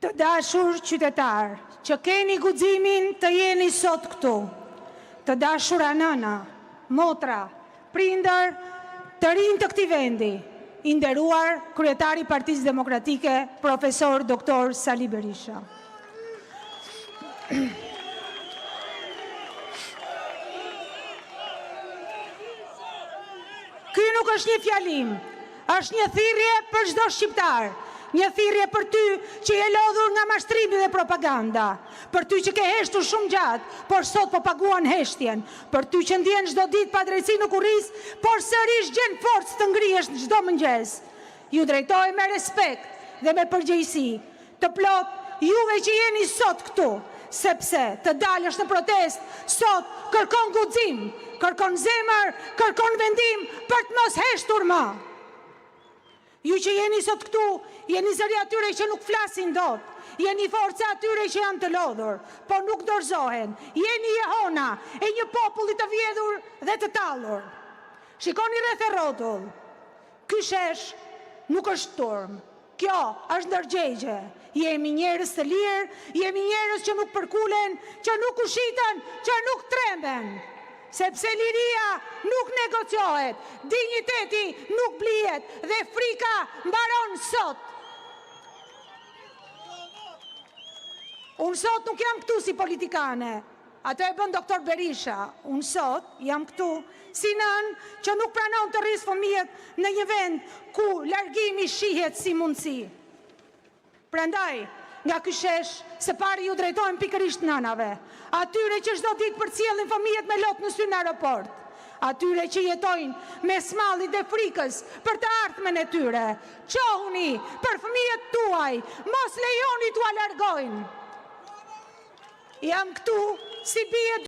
Të dashur qytetarë, që keni guximin të jeni sot këtu, të dashura nëna, motra, prindër, të rinj të këtij vendi, i nderuar kryetar i Partisë Demokratike, Profesor Doktor Sali Berisha. Ky nuk është një fjalim, është një thirrje për çdo shqiptar, një thirrje për ty që je lodhur nga mashtrimi dhe propaganda, për ty që ke heshtur shumë gjatë, por sot po paguan heshtjen, për ty që ndjen çdo ditë padrejtësi në kurriz, por sërish gjen forcë të ngrihesh çdo mëngjes. Ju drejtohem me respekt dhe me përgjegjësi të plotë juve që jeni sot këtu, sepse të dalësh në protestë sot kërkon guxim, kërkon zemër, kërkon vendim për të mos heshtur më. Ju që jeni sot këtu, jeni zëri i atyre që nuk flasin dot, jeni forca e atyre që janë të lodhur, por nuk dorëzohen, jeni jehona e një populli të vjedhur dhe të tallur. Shikoni rreth e rrotull, ky shesh nuk është turmë, kjo është ndërgjegje. Jemi njerëz të lirë, jemi njerëz që nuk përkulen, që nuk u shitën, që nuk tremben. Sepse liria nuk negociohet, dinjiteti nuk blihet dhe frika mbaron sot. Unë sot nuk jam këtu si politikane, atë e bën doktor Berisha. Unë sot jam këtu si nënë që nuk pranon të rrisë fëmijët në një vend ku largimi shihet si mundësi. Prandaj, nga ky shesh, së pari ju drejtohem pikërisht nënave, atyre që çdo ditë përcjellin fëmijët me lot në sy në aeroport, atyre që jetojnë mes mallit dhe frikës për të ardhmen e tyre. Çohuni për fëmijët tuaj, mos lejoni t'ua largojnë. Jam këtu si bijë e.